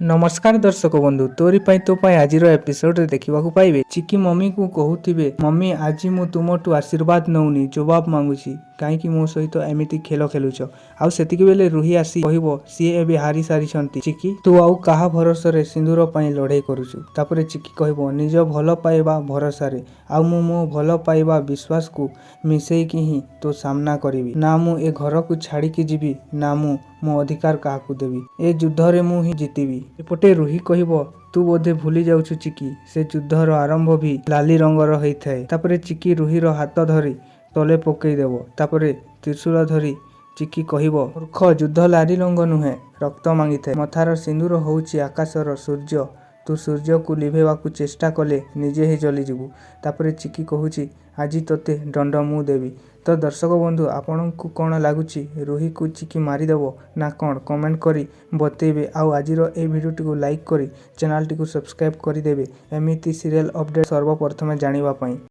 ନମସ୍କାର ଦର୍ଶକ ବନ୍ଧୁ, ତୋରି ପାଇଁ ତୋ ପାଇଁ ଆଜିର ଏପିସୋଡରେ ଦେଖିବାକୁ ପାଇବେ, ଚିକି ମମିକୁ କହୁଥିବେ, "ମମି, ଆଜି ମୁଁ ତୁମଠୁ ଆଶୀର୍ବାଦ ନଉନି, ଜବାବ ମାଗୁଛି। କାହିଁକି ମୋ ସହିତ ଏମିତି ଖେଳ ଖେଳୁଛ?" ଆଉ ସେତିକି ବେଳେ ରୁହି ଆସି କହିବ, "ସିଏ ଏବେ ହାରି ସାରିଛନ୍ତି ଚିକି, ତୁ ଆଉ କାହା ଭରସାରେ ସିନ୍ଦୁର ପାଇଁ ଲଢ଼େଇ କରୁଛୁ?" ତାପରେ ଚିକି କହିବ, "ନିଜ ଭଲ ପାଇବା ଭରସାରେ। ଆଉ ମୁଁ ମୋ ଭଲ ପାଇବା ବିଶ୍ୱାସକୁ ମିଶେଇକି ହିଁ ତୋ ସାମ୍ନା କରିବି। ନା ମୁଁ ଏ ଘରକୁ ଛାଡ଼ିକି ଯିବି, ନା ମୁଁ ମୋ ଅଧିକାର କାହାକୁ ଦେବି। ଏ ଯୁଦ୍ଧରେ ମୁଁ ହିଁ ଜିତିବି।" ଏପଟେ ରୁହି କହିବ, "ତୁ ବୋଧେ ଭୁଲି ଯାଉଛୁ ଚିକି, ସେ ଯୁଦ୍ଧର ଆରମ୍ଭ ବି ଲାଲି ରଙ୍ଗର ହେଇଥାଏ।" ତାପରେ ଚିକି ରୁହିର ହାତ ଧରି ତଳେ ପକେଇ ଦେବ। ତାପରେ ତ୍ରିଶୂଳ ଧରି ଚିକି କହିବ, "ମୂର୍ଖ, ଯୁଦ୍ଧ ଲାଲି ରଙ୍ଗ ନୁହେଁ, ରକ୍ତ ମାଗିଥାଏ। ମଥାର ସିନ୍ଦୁର ହଉଛି ଆକାଶର ସୂର୍ଯ୍ୟ। ତୁ ସୂର୍ଯ୍ୟକୁ ଲିଭେଇବାକୁ ଚେଷ୍ଟା କଲେ ନିଜେ ହିଁ ଜଳିଯିବୁ।" ତାପରେ ଚିକି କହୁଛି, "ଆଜି ତୋତେ ଦଣ୍ଡ ମୁଁ ଦେବି।" ତ ଦର୍ଶକ ବନ୍ଧୁ, ଆପଣଙ୍କୁ କ'ଣ ଲାଗୁଛି, ରୁହିକୁ ଚିକି ମାରିଦେବ ନା କ'ଣ? କମେଣ୍ଟ କରି ବତେଇବେ। ଆଉ ଆଜିର ଏହି ଭିଡ଼ିଓଟିକୁ ଲାଇକ୍ କରି ଚ୍ୟାନେଲଟିକୁ ସବସ୍କ୍ରାଇବ୍ କରିଦେବେ, ଏମିତି ସିରିଏଲ୍ ଅପଡେଟ୍ ସର୍ବପ୍ରଥମେ ଜାଣିବା ପାଇଁ।